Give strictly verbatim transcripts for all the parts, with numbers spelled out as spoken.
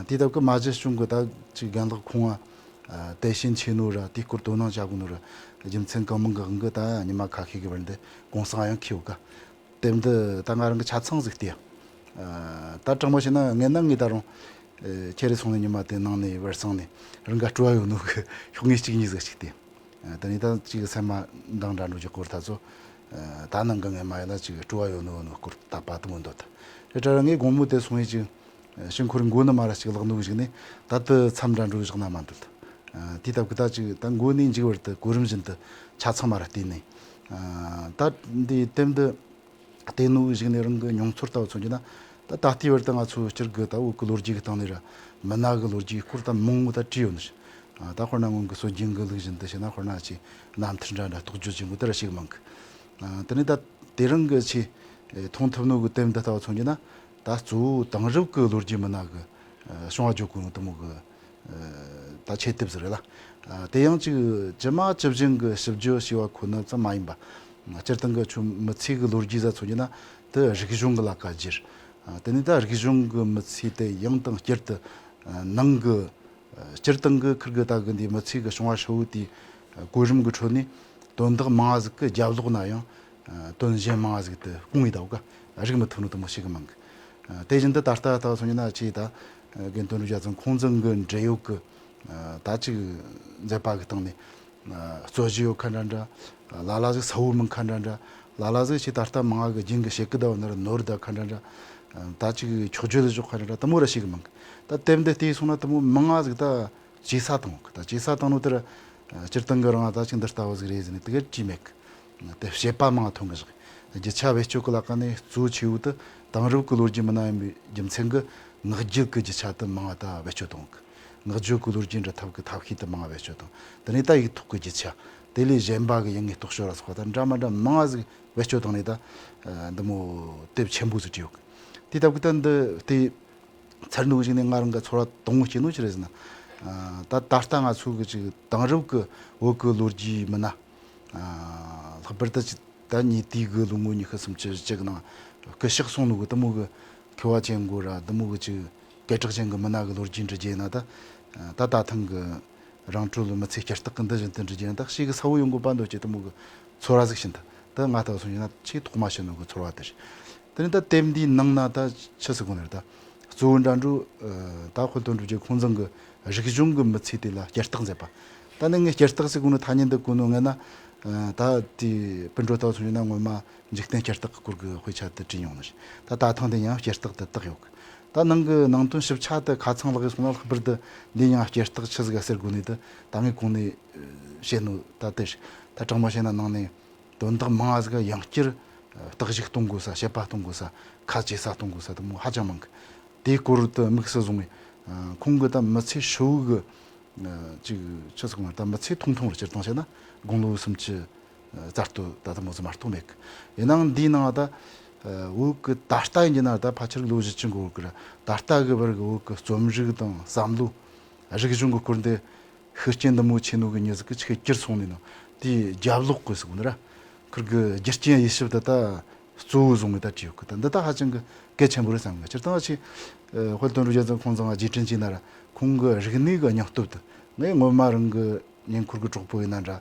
དེའི་སྟབས་ཀྱིས་མ་གཞི་གཞུང་གི་ད་ཅིག་རྒན་ལགས་ཁོང་ང་དད་ཞེན་ཆེ་ནོ་ར། དེའི་སྐོར་དོ་སྣང་བྱ་དགོས་ནོ་ར་རྒྱུ་མཚན་གང་མང་གི་དབང་གིས་ད་ཉི་མ་ཁ་ཤས་ཀྱི་བར་འདི་གུང་སེང་ཡང་འཁེལ་ཡོད་ཀ། དེབ་འདི་ད་ང་རང་གི་ཆ་ཚང་ཟིག་བལྟས། ད་དྲང་མོ་བཤད་ན་ངས་ན་ངས་ད་རུང་ཁྱེད་རེ་སོང་ནས་ཉི་མ་དེ་ནང་ནས་བར་སང་ནས་རང་ག་སྤྲོ་བ་ཡོད་ནོ་གི་ཤོག་ངོས་གཅིག་གཉིས་ཟིག་ཅིག་བལྟས། དེ་ནས་ད་ཅིག་སེམས་མ་འདང་འདྲ་འགྲོ་གི་སྐོར་ད་ཚོ། ད་ནང་གི་ངས་མ་ཡིན་ལ་ཅིག་སྤྲོ་བ་ཡོད་ནོ་ཡོད་ནོ་སྐོར་ད་པ་དུ་མོ་འདོད་ད། རེ་ད་ར་ངས་དགོང་མོ་དེ་སོང་ཡས་ཅིག་ཤིང་འཁོར་མགོ་ནས་མ་ར་ཅིག་ལག་ནོ་གཞུག་ནས་ད་དུ་མཚམས་འདྲ་འགྲོ་བཞག་ན་མ་འདོད་ད། དེའི་སྟབས་ཀྱིས་ད་ཅིག་ད་མགོ་ནས་མཇུག་བར་དུ་གོ་རིམ་བཞིན་དུ་ཆ་ཚང་མ་ར་བལྟས་ནས། ད་འདི་དེབ་འདི་བལྟས་ནོ་གཞུག་ནས་རང་གི་མྱོང་ཚོར་ལྟ་བུ་མཚོན་རྒྱུ་ན། ད་ད་ལྟའི་བར་དུ་ང་ཚོ་སྤྱིར་གི་ད་བོད་གི་ལོ་རྒྱུས་ཀྱི་སྟེང་ནས་ར་མི་སྣ་གི་ལོ་རྒྱུས་སྐོར་ད་མང་བོ་ད་བྲིས་ཡོད་ནི་རེད། ད་དཔེར་ན་སྔོན་གི་སྲོལ་རྒྱུན་གི་ལུགས་བཞིན་དུ་བྱས་ན། དཔེར་ན་ཆེ་རྣམ་ཐར་འདྲ་འདྲ་རྟོགས་བརྗོད་ཅན་གོ་དེ་ར་ཞིག་མང་གི། དེ་ནས་ད་དེ་རིང་གི་ཆེ་མཐོང་ཐུབ་ནོ་གི་དེབ་འདི་ལྟ་བུ་མཚོན་རྒྱུ་ན། ད་གཙོ་བོ་དེང་རབས་གི་ལོ་རྒྱུས་མི་སྣ་གི་བྱུང་བ་བརྗོད་གོ་ནོ་དེ་མོ་གི་ད་ཆེད་དེབ་ཟིག་རེད་ལ། དེ་ཡང་ཅིག་ཇི་མ་ཇི་བཞིན་གི་ཞིབ་བརྗོད་བྱས་པ་ཁོ་ན་ཙམ་མ་ཡིན་པ། སྤྱིར་བཏང་གི་ཆོ་མི་ཚེ་གི་ལོ་རྒྱུས་ཟ་མཚོན་རྒྱུ་ན་དེ་རིག་གཞུང་གི་ལ་ཁ་བསྒྱུར། དེ་ནས་ད་རིག་གཞུང་གི་མི་ཚེ་དེ་ཡང་དང་བསྐྱར་དུ་ནང་གི་སྤྱིར་བཏང་གི་ཁིར་གི་ད་གི་འདི་མི་ཚེ་གི་བྱུང་བ་ཧྲིལ་བོ་དེ་གོ་རིམ་གི་ཁྲོད་ནས་དོན་དག་མང་ང་ཟིག་གི་རྒྱབ་ལོག་ན་ཡང་དོན་གཞན་མང་ང་ཟིག་དེ་སྐུང་ཡི་ད་བོ་ཀ་རིག་མི་ཐུབ་ནོ་དེ་མོ་ཞིག་གི་མང་གི། དེ་བཞིན་དུ་ད་ལྟ་ད་སོང་ཡིན་ན་ཆེ་ད་རྒན་དོན་གྲུབ་རྒྱལ་མཚན་ཁོང་ཚང་གི་འབྲེལ་ཡོད་གི་ད་ཅིག་མཛད་པ་གི་སྟེང་ནས་རྩོད་གཞི་ཡོད་ཁ་འདྲ་འདྲ། ལ་ལ་ཟིག་ས་བོ་མིན་ཁ་འདྲ་འདྲ། ལ་ལ་ཟིག་ཆེ་ད་ལྟ་མང་ང་གི་རྒྱུན་གི་བཤད་གི་ད་བོ་ན་ར་ནོར་ད་ཁ་འདྲ་འདྲ། ད་ཅིག་འཁྱོག་བརྗོད་ལ་འཇོག་ཁ་འདྲ་འདྲ་དེ་མོ་ར་ཞིག་གི་མང་གི། ད་དེབ་འདི་བལྟས་སོང་ན་དེ་མོ་མང་ང་ཟིག་ད་ཇེ་ས་བཏང་གི། ད་ཇེ་ས་བཏང་ནོ་དེ་ར་སྤྱིར་བཏང་གི་རང་ད་ཅིག་འདི་ལྟ་བུ་ཟིག་རེད་ཟེར་ནས་དེ་གར་བྲིས་མེད་གི། དེ་བཤད་པ་མང་ཐོན་གི་བཞག་རྒྱུ་ཆ་བེད་སྤྱོད་གི་ལ་ཀ་ནས་གཙོ་ཆེ་བོ་དེ་དེང་རབས་གི་ལོ་རྒྱུས་མི་སྣ་ཡིན་པའི་རྒྱུ་མཚན་གི་ངག་རྒྱུན་གི་རྒྱུ་ཆ་དེ་མང་ང་ད་བེད་སྤྱོད་གཏོང་གི། ངག་རྒྱུན་གི་ལོ་རྒྱུས་འབྲི་ཐབས་གི་ཐབས་ཤེས་དེ་མང་ང་བེད་སྤྱོད་གཏོང་། དེ་ནས་ད་ཡིག་ཐོག་གི་རྒྱུ་ཆ། དེ་ལས་གཞན་པ་གི་ཡིན་ངེས་རྟོགས་དཔྱོད་ར་སོགས་པ་ད་འདྲ་མ་འདྲ་མང་ང་ཟིག་བེད་སྤྱོད་བཏང་ནས་ད་འདི་མོ་དེབ་ཆེན་པོ་ཟིག་བྲིས་ཡོད་གི། དེ་ལྟ་བུ་ད་འདི་དེ། ཚར་ནུ་ཞིག་ནས་ང་རང་གི་ཚོར་བ་དང་པོ་སྐྱེས་ནོ་ཅི་རེད་ཟེར་ན། ད་ད་ལྟ་ང་ཚོ་གི་ཅིག་དེང་རབས་ཀྱི་བོད་ཀྱི་ལོ་རྒྱུས་མི་སྣ། ལྷག་པར་དུ་ཅིག་ད་ཉེ་དུས་ཀྱི་ལོ་ངོ་ཉི་ཤུ་སུམ་ཅུ་ཅིག་ནང་སྐུ་གཤེགས་སོང་ནོ་གི་དེ་མོ་གི་མཁས་པ་ཅན་གོ་ར་དེ་མོ་གི་ཅིག་སྐད་གྲགས་ཅན་གི་མི་སྣ་གི་ལོ་རྒྱུས་འབྲི་རྒྱུ་ཡིན་ན། ད་ད་ད་ཐེངས་གི་རང་གྲོལ་མི་ཚེ་སྐྱེལ་སྟེགས་གི་འདི་བཞིན་དུ་འབྲི་རྒྱུ་ཡིན་ན་ད་ཞེ་གི་ས་བོ་ཡོང་གོ་པ་འདོད་ཀྱི་དེ་མོ་གི་ཚོར་བ་ཟིག་ཤིན་ད་ད་ང་ལྟ་བུ་སོང་ཡིན་ན་ཆེས་ཐོག་མ་ཤི་ནོ་གི་ཚོར་བ་དེ་རེད། དེ་ནས་ད་དེབ་འདིའི་ནང་ན་ད་ཆི་ཟིག་གོ་ནི་རེད། ད་གཙོ་བོ་འདྲ་འགྲོ། ད་དཔལ་དོན་གྲུབ་རྒྱལ་ཁོང་ཚང་གི་རིག་གཞུང་གི་མི་ཚེ་དེ་ལ་སྐྱེལ་སྟེགས་མཛད་པ། ད་ནི་ངས་སྐྱེལ་སྟེགས་ཟིག་གོ་ནི་ཐ་སྙད་འདི་གོ་ནོ་ངས་ན། ད་དེ་སྤུན་གྲོགས་ལྟ་བུ་སོང་ཡིན་ན་སྔོན་མ་འཇིག་རྟེན་སྐྱེལ་སྟེགས་ཀྱི་སྐོར་གི་དཔེ་ཆ་དེ་བྲིས་མྱོང་ནི་རེད། ད་ད་ཐེངས་དེ་ཡང་སྐྱེལ་སྟེགས་དེ་བཏགས་ཡོད་གི། ད་ནང་གི་ནང་དོན་ཞིབ་ཆ་དེ་ཁ་ཚང་ལག་གི་སོང་ན། ལྷག་པར་དུ་འདི་ཡང་སྐྱེལ་སྟེགས་ཆི་ཟིག་ག་ཟེར་དགོས་ནི་དེ་ད་ངས་གོང་ནས་བཤད་ནོ་ད་དེ་རེད། ད་དྲང་མོ་བཤད་ན་ནང་ནས། དོན་དག་མང་ང་ཟིག་ཡང་བསྐྱར་བརྟག་ཞིབ་གཏོང་དགོས་ས། དཔྱད་པ་གཏོང་དགོས་ས། ཁ་ཇེ་ས་གཏོང་དགོས་ས་དེ་མོ་ཧ་ཅང་མང་གི། དེའི་སྐོར་དུ་དམིགས་སུ་བཟུང་བའི་ཁོང་གི་ད་མི་ཚེ་ཧྲིལ་བོ་གི་ཅིག་ཆི་ཟིག་ན་ད་མི་ཚེ་ཐུང་ཐུང་རུ་སྤྱིར་བཏང་བཤད་ན་དགུང་ལོ་སུམ་ཅུ་རྩ་གཏོད་ད་དེ་མོ་ཟིག་མ་གཏོགས་མེད་གི། ཡིན་ནའང་འདིའི་ནང་ད་བོད་གི་ད་ལྟ་ཡིན་རྒྱུ་ན་ད་ཕལ་ཆེར་ལོ་བཞི་བཅུ་འགོར་གི་ར། ད་ལྟ་གི་བར་གི་བོད་གི་རྩོམ་རིག་དང་བསམ་བློ། རིག་གཞུང་གི་སྐོར་འདི་ཤུགས་རྐྱེན་འདི་མོ་ཆེ་ནོ་གི་མྱི་ཟིག་གི་ཆི་གི་གྱུར་སོང་ནི་ནོ། དེའི་རྒྱབ་ལོགས་གི་ཟིག་ནི་ར། ཁིར་གི་རྒྱུ་རྐྱེན་དབྱེ་ཞིབ་དེ་ད་གཙོ་བོ་བཟུང་ངེ་ད་བྲིས་ཡོད་གི། ད་འདི་ད་ཧ་ཅང་གི་གལ་ཆེན་པོ་རེད་བསམ་གི། སྤྱིར་བཏང་ཆེ་དཔལ་དོན་གྲུབ་རྒྱལ་མཚན་ཁོང་ཚང་ང་རྗེས་དྲན་བྱས་ན་ར། ཁོང་གི་རིག་གནས་གི་སྙིང་སྟོབས་དེ་ངས་སྔོན་མ་རང་གི་ཉེ་འཁོར་གི་གྲོགས་པོ་ཡིན་ན་འདྲ།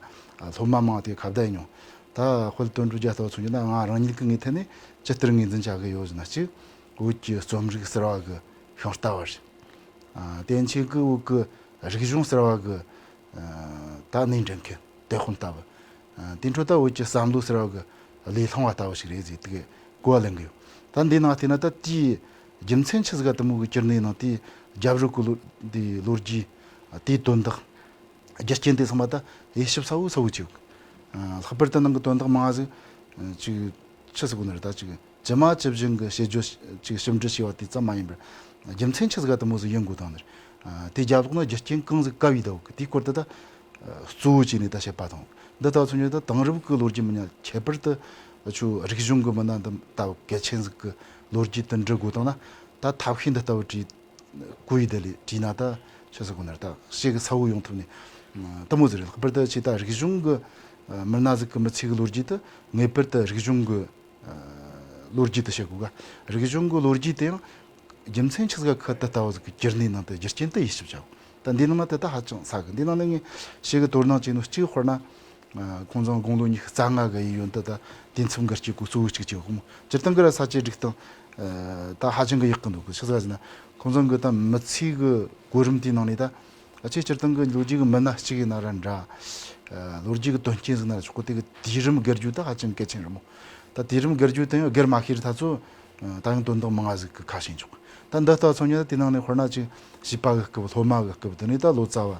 སློབ་མ་མང་དེ་ཁ་བརྡ་ཡིན་མྱོང་། ད་དཔལ་དོན་གྲུབ་རྒྱལ་ལྟ་བུ་མཚོན་རྒྱུ་ན་ང་རང་ཉིད་ཀྱི་ངོས་ཐད་ནས་ཇི་ལྟར་ངོས་འཛིན་བྱ་གི་ཡོད་ཟེར་ན། གཅིག་བོད་ཀྱི་རྩོམ་རིག་ཟེར་བ་གི་ཤིང་རྟ་བ་རེད། ཨ། དེ་ཕྱིན་གི་བོད་ཀྱི་རིག་གཞུང་ཟེར་བ་གི་ཨ་ད་སྣེ་འདྲེན་མཁན་དེད་དཔོན་ལྟ་བུ། ཨ། དེ་འཕྲོ་ད་བོད་ཀྱི་བསམ་བློ་ཟེར་བ་གི་ལས་སླ་བ་ལྟ་བུ་ཞིག་རེད་ཟེར་དེ་གོ་བ་ལེན་གི་ཡོད། ད་འདི་ནང་བལྟས་ན་ད་དེའི་རྒྱུ་མཚན་ཆི་ཟིག་ག་དེ་མོ་གི་གྱུར་ནི་ནང་དེའི་རྒྱབ་རི་གི་ལོ་འདིའི་ལོ་རྒྱུས། དེའི་དོན་དག་རྒྱུ་རྐྱེན་དེ་ཚང་མ་ད་དབྱེ་ཞིབ་ཚ་བོ་ཚ་བོ་བྱེད་དགོས། ཨ། ལྷག་པར་དུ་ནང་གི་དོན་དག་མང་ཟིག་ཨ་ཅིག་ཆི་ཟིག་གོ་ནི་རེད། ད་ཅིག་ཇི་མ་ཇི་བཞིན་གི་དཔྱད་བརྗོད་ཅིག་ཞིབ་འབྲི་བྱས་པ་དེ་ཙམ་མ་ཡིན་པར། རྒྱུ་མཚན་ཆི་ཟིག་ག་དེ་མོ་ཟིག་ཡིན་དགོས་དང་ནི་རེད། ཨ། དེ་རྒྱབ་ལོགས་ན་རྒྱུ་རྐྱེན་གང་ཟིག་ག་བའི་ད་གི་དེའི་སྐོར་དེ་ད་གཙོ་བོ་བྱས་ནས་ད་དཔྱད་པ་དང་། འདི་ལྟ་བུ་ཚོ་ཉིད་ད་དེང་རབས་གི་ལོ་རྒྱུས་མི་སྣ་ཁྱད་པར་དུ་ཆོ་རིག་གཞུང་གི་མི་སྣ་འདི་ལྟ་བུ་གལ་ཆེན་ཟིག་གི་ལོ་རྒྱུས་དེ་འབྲི་དགོས་དང་ན། ད་ཐབས་ཤེས་འདི་ལྟ་བུ་བྲིས། གོ་ཡི་དེ་ལས་བྲིས་ན་ད་ཆི་ཟེར་གོ་ནི་རེད། ད་ཞེ་གི་ཚ་བོ་ཡོང་ཐུབ་ནི་དེ་མོ་ཟིག་རེད། ལྷག་པར་དུ་ཆེ་ད་རིག་གཞུང་གི་མི་སྣ་ཟིག་གི་མི་ཚེ་གི་ལོ་རྒྱུས་དེ་ངེས་པར་དུ་རིག་གཞུང་གི་ལོ་རྒྱུས་དེ་བཤད་དགོས་ག། རིག་གཞུང་གི་ལོ་རྒྱུས་དེ་ཡང་ རྒྱུ་མཚན་ཆི་ཟིག་ག་ཁུ་དེ་ལྟ་བུ་ཟིག་གི་གྱུར་ནི་ནང་དུ་རྒྱུ་རྐྱེན་དེ་ཡིད་ཞིབ་བྱ་དགོས། ད་འདི་ནང་ན་དེ་ད་ཧ་ཅང་ས་གི། འདི་ནང་ནས་ངས་ཞེ་གི་དོ་སྣང་བྱས་ནོ་གཅིག་དཔེར་ན། ཨ། ཁོང་ཚང་དགུང་ལོ་ཉི་ཤུ་རྩ་ལྔ་གི་གཡས་གཡོན་དུ་ད་དུས་མཚམས་འགལ་རྐྱེན་གོ་གཙོ་བོ་གཅིག་བྱེད་གོ་མོ། སྤྱིར་བཏང་གི་ར་ས་བཅད་སྒྲིག་སྟངས། ཨ། ད་ཧ་ཅང་གི་ཡག་གི་འདུག་གི། ཆི་ཟིག་ཟེར་ན་ཁོང་ཚང་གི་ད་མི་ཚེ་གི་གོ་རིམ་དེའི་ནང་ནས་ད། ཨ། ཆེས་སྤྱིར་བཏང་གི་ལོ་རྒྱུས་གི་མི་སྣ་གཅིག་ཡིན་ན་ར་འདྲ། ཨ། ལོ་རྒྱུས་གི་དོན་རྐྱེན་ཟིག་ན་ར་ཆོག་གི། དེ་གི་དུས་རིམ་སྒེར་རྒྱུད་ད་ཧ་ཅང་གལ་ཆེན་རེད་མོ། ད་དུས་རིམ་སྒེར་རྒྱུད་དེ་ཡང་སྒེར་མ་ཤེས་རི་ད་ཚོ། ཨ། ད་ཡང་དོན་དག་མང་ང་ཟིག་གི་ཁ་ཤས་འཇོག། ད་འདི་ལྟ་ཚོ་ཉིད་དེ་ནང་ནས་དཔེར་ན་ཅིག་བྱིས་པ་གི་སྐབས། སློབ་མ་གི་སྐབས། དེ་ནས་ད་ལོ་ཙཱ་བ།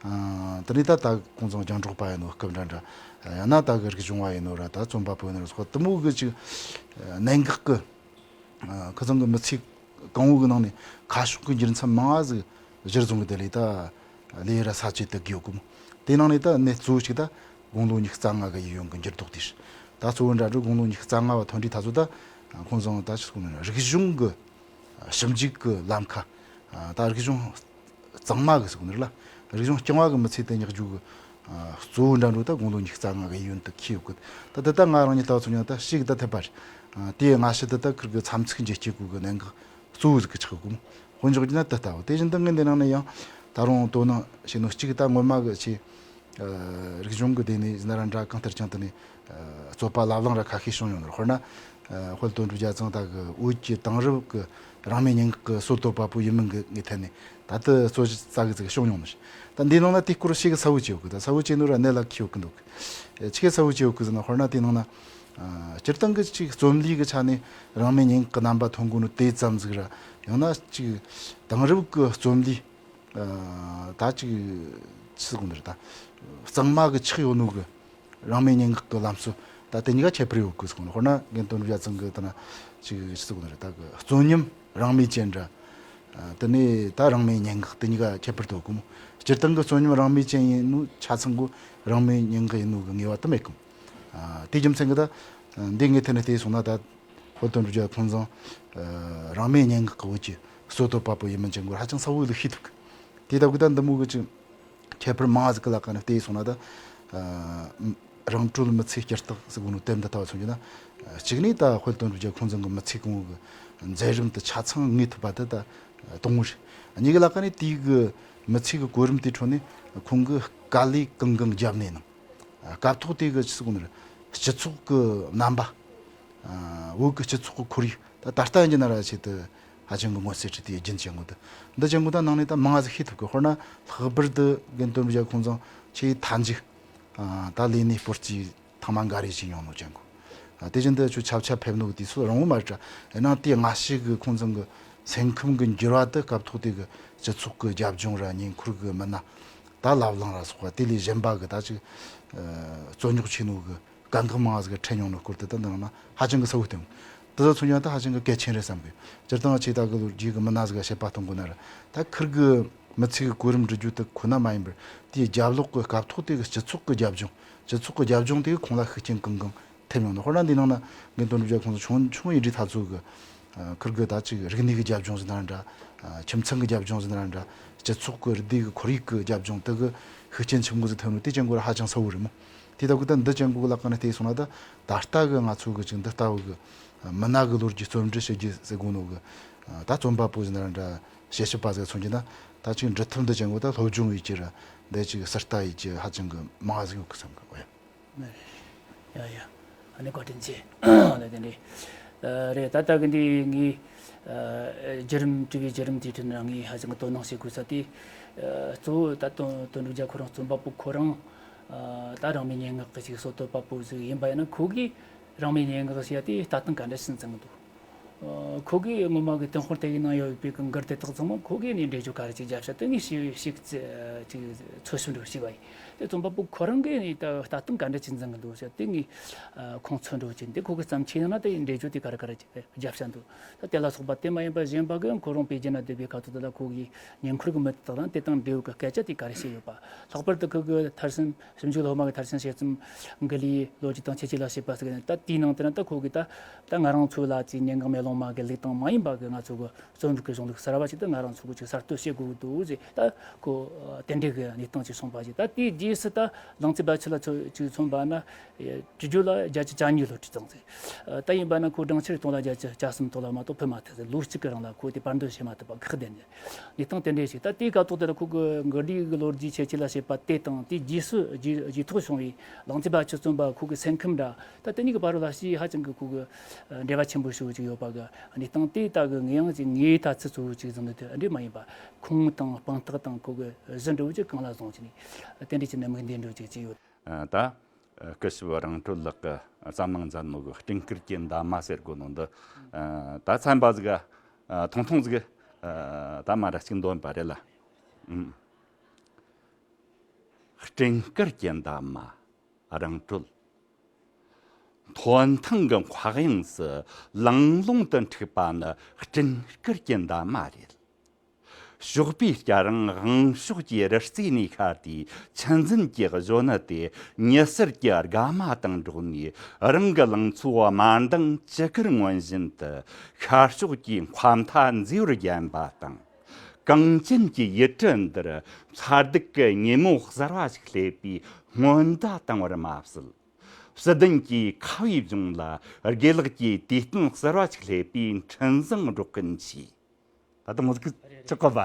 ཨ། དེ་ནས་ད་ད་ཁོང་ཚང་རྒྱང་སྒྲོག་པ་ཡིན་ནོ་སྐབས་འདྲ་འདྲ། ཡང་ན་ད་གི་རིག་གཞུང་བ་ཡིན་ནོ་ར་ད་རྩོམ་པ་པོ་ཡིན་ནོ་སོགས་དེ་མོ་གི་ཅིག་གནད་འགག་གི། ཨ། ཁོ་ཚང་གི་མི་ཚེ་གང་བོ་གི་ནང་ནས་ཁ་ཕྱོགས་ཀྱི་འགྱུར་མཚམས་མང་ང་ཟིག་གཞིར་བཟུང་གི་དེ་ལས་ད་ལས་ར་ས་བཅད་དུ་གི་ཡོད་གི་མོ། དེ་ནང་ནས་ད་གནད་གཙོ་བོ་གཅིག་ད་དགུང་ལོ་ཉི་ཤུ་རྩ་ལྔ་གི་གཡས་གཡོན་གི་འགྱུར་ལྡོག་དེ་རེད། ད་གཙོ་བོ་འདྲ་འགྲོ་དགུང་ལོ་ཉི་ཤུ་རྩ་ལྔ་བ་ཐོན་དུས་ད་ཚོ་ད་ཁོང་ཚང་ད་ཆི་ཟེར་གོ་ནི་ར། རིག་གཞུང་གི་ཞིབ་འཇུག་གི་ལམ་ཁ། ད་རིག་གཞུང་གཙང་མ་གི་ཟེར་གོ་ནི་ར། རིག་གཞུང་རྐྱང་བ་གི་མི་ཚེ་དེ་སྙེག་རྒྱུ་གི་གཙོ་བོ་འདྲ་འགྲོ་ད་དགུང་ལོ་ཉི་ཤུ་རྩ་ལྔ་གི་གཡས་གཡོན་དུ་འཁེལ་ཡོད་གི། ད་དེ་ད་ང་རང་ཉིད་ལྟ་བུ་ཚོ་ཉིད་ད་ཞིག་ད་འཐད་པ་རེད། ཨ། དེའི་སྔ་ཕྱི་དེ་ད་ཁིར་གི་མཚམས་ཚིགས་འགྱུར་རྐྱེན་གོ་གི་གནད་འགག་གཙོ་བོ་ཟིག་གི་ཆགས་གོ་མོ། དཔེ་འཇོག་རྒྱུ་ན་དེ་ལྟ་བུ། དེ་བཞིན་དུ་ངས་འདི་ནང་ནས་ཡང་ད་རུང་དོ་སྣང་བྱས་ནོ་གཅིག་ད་སྔོན་མ་གི་ཆེ། ཨ། རིག་གཞུང་གི་སྡེ་ནས་ཡིན་ན་ར་འདྲ། གང་ལྟར་ཀྱང་དེ་ནས། ཨ། རྩོད་པ་བླ་བླང་ར་ཁ་ཤས་བྱུང་ཡོང་ནོ། དཔེར་ན། ཨ། དཔལ་དོན་གྲུབ་རྒྱལ་ཚང་ད་གི་བོད་ཀྱི་དེང་རབས་ཀྱི་རང་མོས་སྙན་ངག་གི་སྲོལ་གཏོད་པ་པོ་ཡིན་མིན་གི་ངའི་ཐད་ནས་ད་ལྟ་རྩོད་གཞི་རྩ་གི་ཙིག་བྱུང་མྱོང་ནི་ཞིག། ད་འདིའི་ནང་ན་དེའི་སྐོར་ཞིག་གི་གསལ་བོ་བྱས་ཡོད་གི། ད་གསལ་བོ་བྱས་ནོ་ར་གནད་ལ་འཁེལ་ཡོད་གི་འདུག། ཨེ། ཆི་གི་གསལ་བོ་བྱས་ཡོད་གི་ཟེར་ན། དཔེར་ན་དེའི་ནང་ན། ཨ། སྤྱིར་བཏང་གི་ཅིག་རྩོམ་ལུས་གི་ཆ་ནས་རང་མོས་སྙན་ངག་གི་རྣམ་པ་ཐོན་གོ་ནོ་དེ་ཙམ་ཟིག་ར། ཡང་ན་ཅིག་དེང་རབས་གི་རྩོམ་ལུས། ཨ། ད་ཅིག་ཆི་ཟེར་གོ་ནི་རེད། ད་གཙང་མ་གི་ཆགས་ཡོད་ནོ་གི་རང་མོས་སྙན་ངག་གི་ལམ་སྲོལ། ད་དེ་གཉིས་ཀ་ཁྱད་པར་ཡོད་གི་ཟེར་གོ་ནི། དཔེར་ན་དགེ་འདུན་རབ་རྒྱ་ཚང་གི་ད་ན་ཅིག་ཆི་ཟེར་གོ་ནི་རེད། ད་གི་རྩོད་ཉམས་རང་མོས་ཅན་འདྲ། ཨ། དེ་ནས་ད་རང་མོས་སྙན་ངག་དེ་གཉིས་ཀ་ཁྱད་པར་དུ་གོ་མོ། སྤྱིར་བཏང་གི་རྩོད་ཉམས་རང་མོས་ཅན་ཡིན་ནོ་ཆ་ཚང་གོ་རང་མོས་སྙན་ངག་ཡིན་ནོ་གི་ངེས་པ་དེ་མེད་གི་མོ། ཨ། དེའི་རྒྱུ་མཚན་གི་ད་འདི་ངའི་ཐད་ནས་བལྟས་སོང་ན། ད་དཔལ་དོན་གྲུབ་རྒྱལ་ཁོང་ཚང་། ཨ། རང་མོས་སྙན་ངག་གི་བོད་ཀྱི་སྲོལ་གཏོད་པ་པོ་ཡིན་མིན་ཅན་གོ་ར་ཧ་ཅང་གསལ་བོ་ལུགས་ཤེས་ཐུབ་གི། དེ་ལྟ་བུ་ད་འདི་མོ་གི་ཅིག་ཁྱད་པར་མང་ཟིག་གི་ལ་ཀ་ནས་བལྟས་སོང་ན། ད་རང་གྲོལ་མི་ཚེའི་སྐྱེ་རྟགས་ཟེར་གོ་ནོ་དེབ་འདི་ལྟ་བུ་མཚོན་རྒྱུ་ན། གཅིག་ནས་ད་དཔལ་དོན་གྲུབ་རྒྱལ་ཁོང་ཚང་གི་མི་ཚེ་གང་བོ་གི་མཛད་རིམ་དེ་ཆ་ཚང་ངེས་ཐུབ་པ་དེ་ད་དང་བོ་རེད། གཉིས་ཀྱི་ལ་ཀ་ནས་དེའི་གི་མི་ཚེ་གི་གོ་རིམ་དེའི་ཁྲོད་ནས་ཁོང་གི་དཀའ་ལས་གང་གང་བརྒྱབ་ནས་ནང་། སྐབས་ཐོག་དེ་གི་ཆི་ཟེར་གོ་ནི་རེད། སྤྱི་ཚོགས་གི་རྣམ་པ། ཨ། བོད་ཀྱི་སྤྱི་ཚོགས་ཀྱི་ཁོར་ཡུག་ད་ད་ལྟ་ཡིན་གྱི་ན་ར་ཆེད་དུ་ཧ་ཅང་གི་མངོན་གསལ་རེད། དེ་རྒྱུན་ཅན་གོ་དེ་འདི་ཅན་གོ་ད་ནང་ནས་ད་མང་ཟིག་ཤེས་ཐུབ་གི། དཔེར་ན་ལྷག་པར་དུ་དགེ་འདུན་རབ་རྒྱ་ཁོང་ཚང་ཆེས་མཐའ་མཇུག། ཨ། ད་ལས་གནས་སྤོར་རྩིས་ཐེངས་མ་འགའ་རེ་བྱས་མྱོང་ནོ་ཅན་གོ། ཨ། དེ་བཞིན་དུ་ཁྱོད་ཆབ་ཆ་ཕེབས་ནོ་དུས་ཚོད་རིང་བོ་མ་རེད་དྲ། ཡིན་ནའང་དེའི་སྔ་ཕྱི་གི་ཁོང་ཚང་གི་སེམས་ཁམས་གི་འགྱུར་བ་དེ་སྐབས་ཐོག་དེ་གི་སྤྱི་ཚོགས་གི་རྒྱབ་ལྗོངས་ར་ཉེ་འཁོར་གི་མི་སྣ། ད་བླ་བླང་ར་སོགས་པ་དེ་ལས་གཞན་པ་གི་ད་ཅིག་ཨ། རྩོད་རྙོག་ཆེ་ནོ་གི་དཀའ་ངལ་མང་ཟིག་འཕྲད་མྱོང་ནོ་སྐོར་དེ་ད་འདི་ནང་ན་ཧ་ཅང་གི་གསལ་བོ་སྟོན། དེ་ཚོ་མཚོན་ཀྱང་ད་ཧ་ཅང་གི་གལ་ཆེན་རེད་བསམ་གི། སྤྱིར་བཏང་ཆེ་ད་གི་ལོ་རྒྱུས་གི་མི་སྣ་ཟིག་ག་བཤད་པ་གཏོང་དགོས་ན་ར། ད་ཁིར་གི་མི་ཚེ་གི་གོ་རིམ་འབྲི་རྒྱུ་དེ་ཁོ་ན་མ་ཡིན་པར། དེའི་རྒྱབ་ལོགས་གི་སྐབས་ཐོག་དེ་གི་སྤྱི་ཚོགས་གི་རྒྱབ་ལྗོངས། སྤྱི་ཚོགས་གི་རྒྱབ་ལྗོངས་དེ་གི་ཁོང་ལ་ཤུགས་རྐྱེན་གང་གང་ཐེབས་མྱོང་ནོ། དཔེར་ན་འདི་ནང་ན་དགེ་འདུན་རབ་རྒྱ་ཁོང་ཚོ་ཆུང་ཆུང་ཡིན་དུས་ད་ཚོ་གི། ཨ། ཁིར་གི་ད་ཅིག་རིག་གནས་གི་རྒྱབ་ལྗོངས་ཟེར་ན་ར་འདྲ། ཨ། ཁྱིམ་ཚང་གི་རྒྱབ་ལྗོངས་ཟེར་ན་ར་འདྲ། སྤྱི་ཚོགས་གི་རིག་གནས་གི་ཁོར་ཡུག་གི་རྒྱབ་ལྗོངས་དེ་གི་ཤུགས་རྐྱེན་ཆེན་པོ་ཟིག་ཐེབས་ནོ་དེ་ཅན་གོ་ར་ཧ་ཅང་གསལ་བོ་རེད་མོ། དེ་ལྟ་བུ་ད་འདི་ཅན་གོ་གི་ལ་ཀ་ནས་བལྟས་སོང་ན། ད་ད་ལྟ་གི་ང་ཚོ་གི་ཅིག་འདི་ལྟ་བུ་གི་མི་སྣ་གི་ལོ་རྒྱུས་རྩོམ་འབྲི་བྱེད་རྒྱུ་ཟེར་གོ་ནོ་གི། ཨ། ད་རྩོམ་པ་པོ་ཟེར་ན་ར་འདྲ། དཔྱད་ཞིབ་པ་ཟིག་མཚོན་རྒྱུ་ན། ད་ཅིག་འབྲི་ཐབས་འདི་ཅན་གོ་ད་སློབ་སྦྱོང་ཡེད་རྒྱུ་ར། འདི་ཅིག་ཟུར་ལྟ་ཡེད་རྒྱུ་ཧ་ཅང་གི་མང་ཟིག་ཡོད་གི་བསམ་གི། འོ་ཡ། ཡ་ཡ། ཨ་ནི་བཀའ་དྲིན་ཆེ། ཨ་ནི་དེ་འདྲའི། ཨ། རེད། ད་ལྟ་གི་འདི་ངའི། ཨ། བརྒྱུད་རིམ། དྲི་བའི་བརྒྱུད་རིམ་དེའི་ཁྲོད་ནས་ངས་ཧ་ཅང་གི་དོ་སྣང་བྱེད་དགོས་ས་དེ། ཨ། གཙོ་བོ་ད་དོན་དོན་གྲུབ་རྒྱལ་ཁོ་རང་རྩོམ་པ་པོ་ཁོ་རང་། ཨ། ད་རང་མོས་སྙན་ངག་གི་ཅིག་སྲོལ་གཏོད་པ་པོ་ཟིག་ཡིན་པ་ཡིན་ན། ཁོ་གིས་རང་མོས་སྙན་ངག་ཟེར་ཡ་དེ་ལྟ་སྟངས་ག་འདྲ་ཞིག་འཛིན་གི་འདུག། ཨ། ཁོ་གིས་སྔོན་མ་གི་ཏུན་ཧོང་དེ་གི་ནང་ཡོད་པའི་གི་མགུར་དེ་དག་ཚང་མ་ཁོ་གིས་ནས་འགྲེལ་བརྗོད་ག་རེ་ཅིག་བརྒྱབ་ཤག་དེ་ངས་ཞིག་ཞིག་ཅིག་འཚོལ་ཞིབ་འདྲ་བྱས་པ་ཡིན། དེ་རྩོམ་པ་པོ་ཁོ་རང་གིས་ནས་ད་ལྟ་སྟངས་ག་འདྲ་ཅིག་འཛིན་གི་འདུག་ཟེར་དེ་ངས། ཨ། ཁུངས་འཚོལ་འདྲ་བྱས། འདི་ཁོ་གི་བརྩམས་ཆོས་ནང་ན་དེ་འགྲེལ་བརྗོད་དེ་ག་རེ་ག་རེ་ཅིག་བརྒྱབ་ཤག་འདུག། ད་དེ་ལ་སོགས་པ་དེ་མ་ཡིན་པ་གཞན་པ་གིས་ཁོ་རང་པེ་ཅིན་ན་བསྡད་པའི་ཁ་ཐུག་དེ་ལ་ཁོ་གི་ཉེ་འཁོར་གི་མི་དེ་དག་དང་དེ་དང་འབྲེལ་ཡོད་གི་སྐད་ཆ་དེ་ག་རེ་བཤད་ཡོད་པ། ལྷག་པར་དུ་ཁོ་གི་མཐར་ཕྱིན། ཞིབ་འཇུག་སློབ་མ་གི་མཐར་ཕྱིན་དཔྱད་རྩོམ་འགུ་ལི་ལོ་རྒྱུས་དང་ཁྱེད་ཀྱིས་ལ་བྱེད་པ་ཟེར་གི་ནི། ད་དེའི་ནང་དེ་ན་ད་ཁོ་གིས་ད་ད་ང་རང་ཚོ་ལ་ཅིག་སྙན་ངག་མེ་ལོང་ ངོ་མ་གི་ལུགས་དང་མ་ཡིན་པ་གི་ང་ཚོ་གི་རྩོམ་རིག་གི་གཞུང་ལུགས་གསར་བ་ཞིག་ད་ང་རང་ཚོ་གི་ཅིག་གསར་གཏོད་བྱེད་དགོས་འདུག་ཟེར། ད་ཁོ་དེ་འདྲའི་གི་གནས་སྟངས་ཅིག་སོང་པ་ཞིག་ད་དེའི་རྗེས་སུ་ད་ལང་ཚོའི་བར་ཆད་ལ་ཚོ་ཅིག་མཚོན་པ་ན། བྲིས་རྒྱུ་ལ་བརྒྱ་ཆ་གྱ་གཉིས་ལོ་བྲིས་ཙང་ཚེ། ད་ཡིན་པ་ན་ཁོ་སྦྲང་ཆར་གཏོང་ལ་བརྒྱ་ཆ་གྱ་གསུམ་ཐོག་ལ་མ་གཏོགས་ཕུད་མ་ཐུབ་ཟེར། ལོ་གཅིག་གི་རིང་ལ་ཁོ་དེ་པར་འདོན་བྱེད་མ་ཐུབ་པ་ཁག་བསྡད་ནས། གནས་སྟངས་དེ་འདྲ་ཞིག་ད་དེའི་སྐབས་ཐོག་དེ་ལ་ཁོ་གི་མགུར་འབྲི་གི་ལོ་རྒྱུས་ཁྱད་ཆོས་ལ་བྱེད་པ་དེ་དང་དེའི་རྗེས་སུ་རྗེས་རྗེས་ཐོག་བྱུང་བའི་ལང་ཚོའི་བར་ཆད་རྩོམ་པ་ཁོ་གི་སེམས་ཁམས་འདྲ་ད་དེ་གཉིས་ཀྱི་བར་ལ་ཞེ་ཧ་ཅང་གི་ཁོ་གི་འབྲེལ་བ་ཆེན་པོ་ཞིག་ཅིག་ཡོད་པ་གི་གནས་སྟངས་དེ་ད་གི་ངས་ཡང་ཅིག་ངའི་ད་ཚིག་གཙོ་བོ་ཅིག་བཟུང་ནས་དེ་འདྲས་མ་ཡིན་པ་ཁུངས་དང་དཔང་རྟགས་དང་ཁོ་གི་གཞི་འདྲ་བོ་ཅིག་གང་ལ་བཟུང་བྱས་ནས་དེ་འདྲས་ཅིག་ནས་མིག་འདི་འགྲོ་ཅིག་ཅིག་ཡོད། ད་སྐུ་ཞབས་རང་གྲོལ་ལགས་ཀྱི་བརྩམས་གནང་མཛད་ནོ་གི་སྤྲིན་དཀར་གྱི་འདབ་མ་ཟེར་གོ་ནོ་འདི། ད་ཚན་པ་ཟིག་ཐུང་ཐུང་ཟིག་ད་མ་ར་གཅིག་འདོན་པ་རེད་ལ། སྤྲིན་དཀར་གྱི་འདབ་མ་རང་གྲོལ། ཐོན་ཐང་གི་མཁའ་དབྱིངས་སུ་ལང་ལོང་དུ་འཁྲིགས་པ་ནི་སྤྲིན་དཀར་གྱི་འདབ་མ་རེད། ཞོགས་པའི་སྐྱ་རེངས་དབང་ཕྱུག་གི་རི་རྩེ་ནས་ཤར་ཏེ་ཆུ་འཛིན་གྱི་གཞོན་ནུ་དེ་ཉི་ཟེར་གྱི་དགའ་མ་དང་འགྲོགས་ནས་རང་གི་ལང་ཚོ་དམར་མདངས་ཅི་དགར་མངོན་བཞིན་དུ་ཤར་ཕྱོགས་ཀྱི་མཁའ་མཐའ་མཛེས་པར་བརྒྱན་པ་དང་། གངས་ཅན་གྱི་ཡུལ་གྲུ་འདིར་མཚར་སྡུག་གི་ཉིན་མོ་གསར་བ་ཞིག་སླེབས་པའི་སྔོན་བརྡ་བཏང་བར་མ་ཟད། བསིལ་ལྡན་གྱི་ཁ་བའི་ལྗོངས་ལ་དགེ་ལེགས་ཀྱི་དུས་སྟོན་གསར་བ་ཞིག་སླེབས་པའི་འཕྲིན་བཟང་སྒྲོག་གིན་མཆིས། ད་དུང་མོ་ཟིག་ཆགས་གོ་བ།